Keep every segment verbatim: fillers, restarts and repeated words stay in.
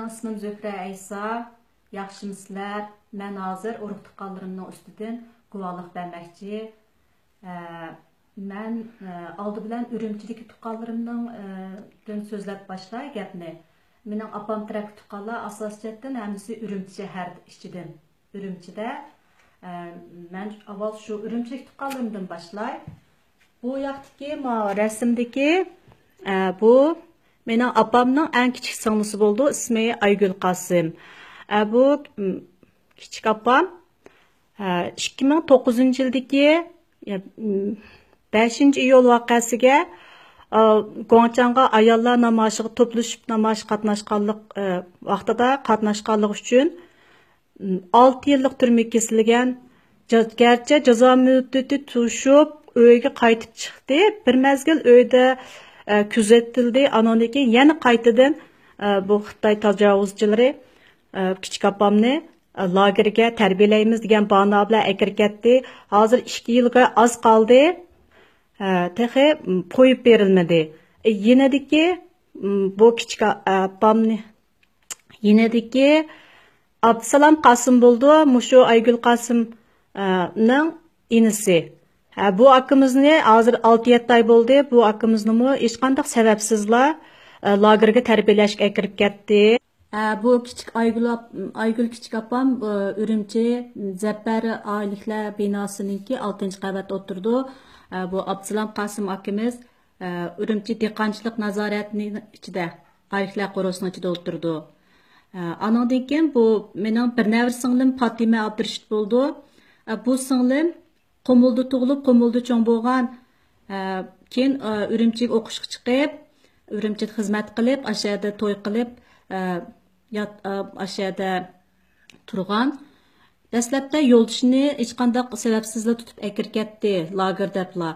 ئىسمىم زۆھرە ئەيسا. ياخشىمۇسىلەر؟ مەن ھازىر ئۇرۇق تۇغقانلىرىمنىڭ ئۈستىدىن گۇۋاھلىق بەرمەكچى. ئە، مەن، ئە، ئالدى بىلەن ئۈرۈمچىدىكى تۇغقانلىرىمنىڭ، ئە، دىن سۆزلەپ باشلاي گەپنى. مېنىڭ ئاپام تەرەپكى تۇغقانلار ئاساسىي جەھەتتىن ھەممىسى ئۈرۈمچى شەھەر ئىچىدىن. ئۈرۈمچىدە. ئە، مەن ئاۋۋال شۇ ئۈرۈمچىدىكى تۇغقانلىرىمدىن باشلاي. بۇ ياقتىكى، ما، رەسىمدىكى، ئە، بۇ مېنىڭ ئاپامنىڭ ئەڭ كىچىك سىڭلىسى بولىدۇ، ئىسمى ئايگۈل قاسىم. ئە، بۇ، م، كىچىك ئاپام، ئە، ئىككى مىڭ توققۇزىنچى يىلدىكى، يا، م، بەشىنچى ئىيۇل ۋەقەسىگە، ئە، گۇاڭچاڭغا ئاياللار نامايىشىغا توپلىشىپ نامايىش قاتناشقانلىق، ئە، ۋاقتىدا قاتناشقانلىقى ئۈچۈن، ئالتە يىللىق تۈرمىگە كېسىلگەن، جا-، گەرچە جازا مۇددىتى توشۇپ، ئۆيىگە قايتىپ چىقتى. بىر مەزگىل ئۆيدە، ئە، كۆزىتىلدى. ئانىڭدىن كېيىن يەنە قايتىدىن، ئە، بۇ خىتاي تاجاۋۇزچىلىرى، ئە، كىچىك ئاپامنى، ئە، لاگېرگە تەربىيەلەيمىز دېگەن باھانە بىلەن ئەكىرىپ كەتتى. ھازىر ئىككى يىلغا ئاز قالدى. ئە، تېخى قويۇپ بېرىلمىدى. ئە، يېنىدىكى، م، بۇ كىچىك ئا-، ئاپامنى يېنىدىكى ئابدۇسالام قاسىم بولىدۇ، مۇشۇ ئايگۈل قاسىم، ئە، نىڭ ئىنىسى. ھە، بۇ ئاكىمىزنى ھازىر ئالتە يەتتە ئاي بولدى. بۇ ئاكىمىزنىمۇ ھېچقانداق سەۋەبسىزلا، ئە، لاگېرغا تەربىيەلەشكە ئەكىرىپ كەتتى. ئە، بۇ كىچىك ئايگۈل ئاپ-، ئايگۈل كىچىك ئاپام، ئە، ئۈرۈمچى زەپەر ئائىلىلىكلەر بىناسىنىڭكى ئالتىنچى قەۋەتتە ئولتۇرىدۇ. ئە، بۇ ئابدۇسالام قاسىم ئاكىمىز، ئە، ئۈرۈمچى دېھقانچىلىق نازارەتنىڭ ئىچىدە، ئائىلىلىكلەر قورۇسىنىڭ ئىچىدە ئولتۇرىدۇ. ئە، ئانىڭدىن كېيىن بۇ مېنىڭ بىر نەۋرە سىڭلىم پاتىمە ئابدۇرېشىت بولىدۇ. ئە، بۇ سىڭلىم قۇمۇلدا تۇغۇلۇپ، قۇمۇلدا چوڭ بولغان. ئە، كېيىن، ئە، ئۈرۈمچىگە ئوقۇشقا چىقىپ، ئۈرۈمچىدە خىزمەت قىلىپ، ئاشۇ يەردە توي قىلىپ، ئە، يات-، ئە، ئاشۇ يەردە تۇرغان. دەسلەپتە يولدىشىنى ھېچقانداق سەۋەبسىزلا تۇتۇپ ئەكىرىپ كەتتى، لاگېر دەپلا.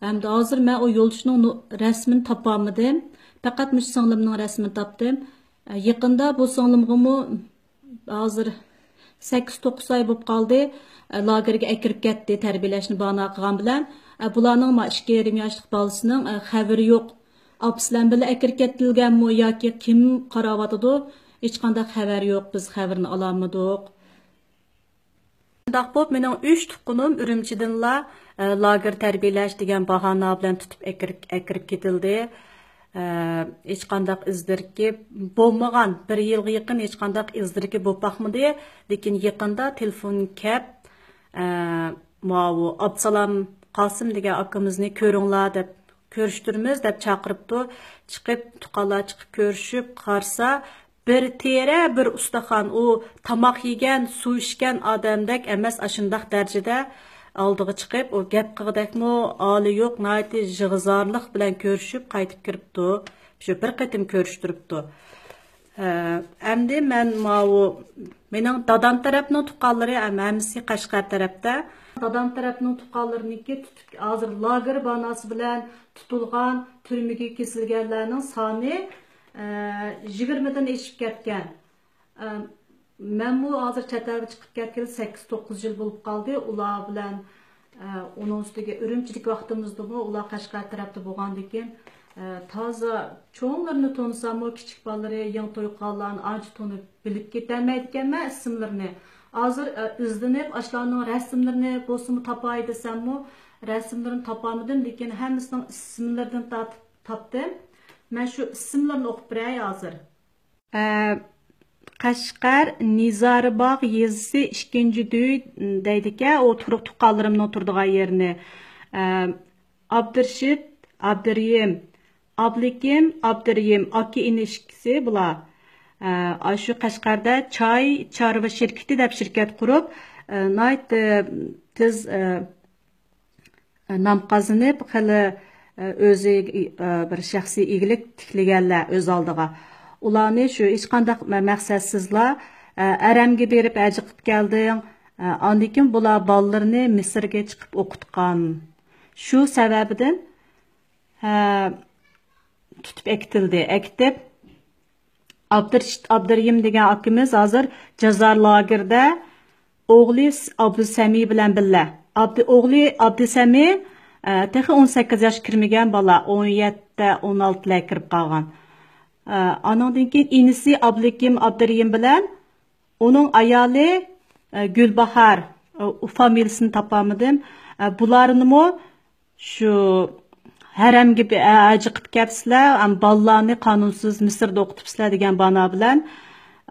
ئەمدى ھازىر مەن ئۇ يولدىشىنىڭ نۇ-، رەسىمىنى تاپالمىدىم. پەقەت مۇشۇ سىڭلىمنىڭ رەسىمىنى تاپتىم. ئە، يېقىندا بۇ سىڭلىمغىمۇ ھازىر سەككىز توققۇز ئاي بولۇپ قالدى، ئە، لاگېرگە ئەكىرىپ كەتتى، تەربىيەلەشنى باھانە قىلغان بىلەن. ئە، بۇلارنىڭ ما ئىككى يېرىم ياشلىق بالىسىنىڭ، ئە، خەۋىرى يوق. ئاپىسى بىلەن بىللە ئەكىرىپ كەتتىلگەنمۇ ياكى كىم قاراۋاتىدۇ؟ ھېچقانداق خەۋەر يوق، بىز خەۋىرىنى ئالالمىدۇق. شۇنداق بولۇپ، مېنىڭ ئۈچ تۇغقىنىم ئۈرۈمچىدىنلا، ئە، لاگېر تەربىيەلەش دېگەن باھانە بىلەن تۇتۇپ ئەكىرىپ، ئەكىرىپ كېتىلدى. ئە، ھېچقانداق ئىز دېرىكى بولمىغان، بىر يىلغا يېقىن ھېچقانداق ئىز دېرىكى بولۇپ باقمىدى. لېكىن يېقىندا تېلېفون كەپ، ئە، ماۋۇ ئابدۇسالام قاسىم دېگەن ئاكىمىزنى كۆرۈڭلار دەپ، كۆرۈشتۈرىمىز دەپ چاقىرىپتۇ. چىقىپ، تۇغقانلار چىقىپ كۆرۈشۈپ قارىسا، بىر تېرە، بىر ئۇستىخان، ئۇ تاماق يېگەن، سۇ ئىچكەن ئادەمدەك ئەمەس، ئاشۇنداق دەرىجىدە ئالدىغا چىقىپ، ئۇ گەپ قىلغۇدەكمۇ ھالى يوق، ناھايىتى يىغا-زارلىق بىلەن كۆرۈشۈپ قايتىپ كىرىپتۇ. شۇ بىر قېتىم كۆرۈشتۈرۈپتۇ. ھە، ئەمدى مەن ماۋۇ، مېنىڭ دادام تەرەپنىڭ تۇغقانلىرى ھەم-، ھەممىسى قەشقەر تەرەپتە. دادام تەرەپنىڭ تۇغقانلىرىنىڭكى تۇتۇپ، ھازىر لاگېر باھانىسى بىلەن تۇتۇلغان، تۈرمىگە كېسىلگەنلەرنىڭ سانى، ئە، يىگىرمىدىن ئېشىپ كەتكەن. ئە، مەنمۇ ھازىر چەت ئەلگە چىقىپ كەتكىلى سەككىز، توققۇز يىل بولۇپ قالدى. ئۇلار بىلەن، ئە، ئۇنىڭ ئۈستىگە ئۈرۈمچىدىكى ۋاقتىمىزدىمۇ ئۇلار قەشقەر تەرەپتە بولغاندىكىن، ئە، تازا چوڭلىرىنى تونۇساممۇ، كىچىك بالىلىرى، يېڭى توي قىلغانلارنى ئانچە تونۇپ بىلىپ كېتەلمەيدىكەنمەن ئىسىملىرىنى. ھازىر، ئە، ئىزدىنىپ، ئاشۇلارنىڭ رەسىملىرىنى بولسىمۇ تاپاي دېسەممۇ، رەسىملىرىنى تاپالمىدىم، لېكىن ھەممىسىنىڭ ئىسىملىرىدىن تارتىپ تاپتىم. مەن شۇ ئىسىملىرىنى ئوقۇپ بېرەي ھازىر. ئە، قەشقەر نىزارىباغ يېزىسى ئىككىنچى دۈي دەيدىكەن، ئۇ تۇرۇق تۇغقانلىرىمنىڭ تۇرىدىغان يېرىنى. ئە، ئابدۇرېشىت، ئابدۇرېھىم، ئابلىكىم، ئابدۇرېھىم، ئاكا ئىنى ئىككىسى بۇلار. ئە، ئاشۇ قەشقەردە چاي چارۋا شىركىتى دەپ شىركەت قۇرۇپ، ئە، ناھايىتى تېز، ئە، نام قازىنىپ، خېلى، ئۆزى، بىر شەخسىي ئىگىلىك تىكلىگەنلەر ئۆز ئالدىغا. ئۇلارنى شۇ ھېچقانداق مە-، مەقسەتسىزلا، ھەرەمگە بېرىپ ھەج قىلىپ كەلدىڭ. ئاندىن كېيىن بۇلار بالىلىرىنى مىسىرغا چىقىپ ئوقۇتقان. شۇ سەۋەبىدىن، ھە، تۇتۇپ ئەكېتىلدى. ئەكېتىپ، ئابدۇرېشىت ئابدۇرېھىم دېگەن ئاكىمىز ھازىر جازا لاگېرىدا ئوغلى س-، ئابدۇسەمى بىلەن بىللە. ئابدۇ-، ئوغلى ئابدۇسەمى، ئە، تېخى ئون سەككىز ياش كىرمىگەن بالا، ئون يەتتە، ئون ئالتىلار كىرىپ قالغان. ئە، ئانىڭدىن كېيىن ئىنىسى ئابلىكىم ئابدۇرېھىم بىلەن ئۇنىڭ ئايالى، ئە، گۈلباھار، ئە، ئۇ فامىلىسىنى تاپالمىدىم. ئە، بۇلارنىمۇ شۇ ھەرەمگە بى-، ئە، ھەج قىپ كەپسىلەر، ئەم، بالىلارنى قانۇنسىز مىسىردا ئوقۇتۇپسىلەر دېگەن بانا بىلەن،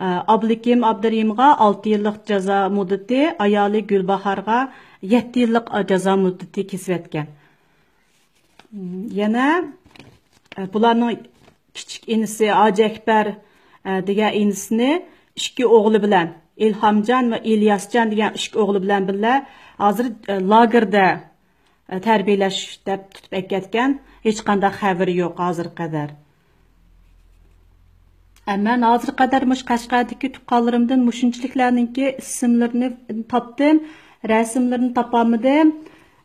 ئە، ئابلىكىم ئابدۇرېھىمغا ئالتە يىللىق جازا مۇددىتى، ئايالى گۈلباھارغا يەتتە يىللىق جازا مۇددىتى كېسىۋەتكەن. يەنە، ئە، بۇلارنىڭ كىچىك ئىنىسى ھاجى ئەكبەر، ئە، دېگەن ئىنىسىنى ئىككى ئوغلى بىلەن، ئىلھامجان ۋە ئىلياسجان دېگەن ئىككى ئوغلى بىلەن بىللە ھازىر، ئە، لاگېردا، ئە، تەربىيەلەش دەپ تۇتۇپ ئەكەتكەن. ھېچقانداق خەۋىرى يوق ھازىرغا قەدەر. ئە، مەن ھازىرغا قەدەر مۇشۇ قەشقەردىكى تۇغقانلىرىمدىن مۇشۇنچىلىكلەرنىڭكى ئىسىملىرىنى تاپتىم، رەسىملىرىنى تاپالمىدىم.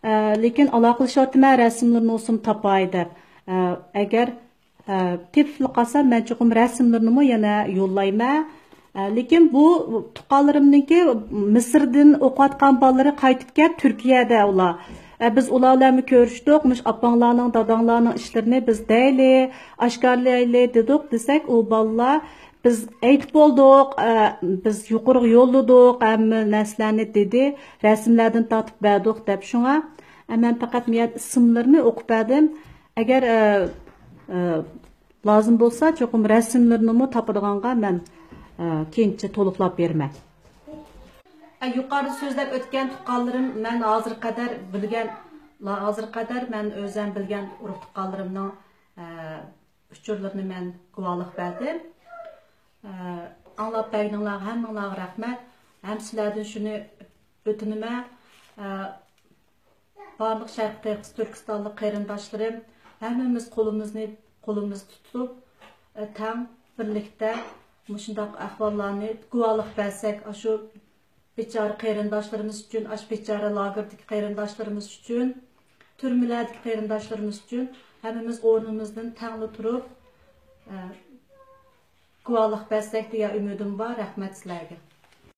ئە، لېكىن ئالاقىلىشىۋاتىمەن، رەسىملىرىنى بولسىمۇ تاپاي دەپ. ئە، ئەگەر، ئە، تېپىپلا قالسام، مەن چوقۇم رەسىملىرىنىمۇ يەنە يوللايمەن. ئە، لېكىن بۇ تۇغقانلىرىمنىڭكى مىسىردىن ئوقۇۋاتقان بالىلىرى قايتىپ كەپ تۈركىيەدە ئۇلار. ئە، بىز ئۇلار بىلەنمۇ كۆرۈشتۇق، مۇشۇ ئاپاڭلارنىڭ، داداڭلارنىڭ ئىشلىرىنى بىز دەيلى، ئاشكارىلايلى دېدۇق، دېسەك، ئۇ بالىلار، بىز ئېيتىپ بولدۇق، ئە، بىز يۇقىرىغا يوللىدۇق، ھەممە نەرسىلەرنى دېدى، رەسىملەردىن تارتىپ بەردۇق دەپ. شۇڭا، ئە، مەن پەقەت مۇ يەردە ئىسىملىرىنى ئوقۇپ بەردىم. ئەگەر، ئە، ئە، لازىم بولسا، چوقۇم رەسىملىرىنىمۇ تاپىدىغانغا مەن، ئە، كېيىنچە تولۇقلاپ بېرىمەن. ئە، يۇقىرىدا سۆزلەپ ئۆتكەن تۇغقانلىرىم، مەن ھازىرغا قەدەر بىلگەن، لا-، ھازىرغا قەدەر مەن ئۆزەم بىلگەن ئۇرۇق تۇغقانلىرىمنىڭ، ئە، ئۇچۇرلىرىنى مەن گۇۋاھلىق بەردىم. ئە، ئاڭلاپ بەرگىنىڭلارغا، ھەممىڭلارغا رەھمەت. ھەم سىلەردىن شۇنى ئۆتۈنىمەن، ئە، بارلىق شەرقىي تەرەپ تۈركىستانلىق قېرىنداشلىرىم، ھەممىمىز قولىمىزنى، قولىمىزنى تۇتۇپ، ئە، تەڭ بىرلىكتە مۇشۇنداق ئەھۋاللارنى گۇۋاھلىق بەرسەك، ئاشۇ بىچارە قېرىنداشلىرىمىز ئۈچۈن، ئاشۇ بىچارە لاگېردىكى قېرىنداشلىرىمىز ئۈچۈن، تۈرمىلەردىكى قېرىنداشلىرىمىز ئۈچۈن ھەممىمىز ئورنىمىزدىن تەڭلا تۇرۇپ، ئە، گۇۋاھلىق بەرسەك دېگەن ئۈمىدىم بار. رەھمەت سىلەرگە.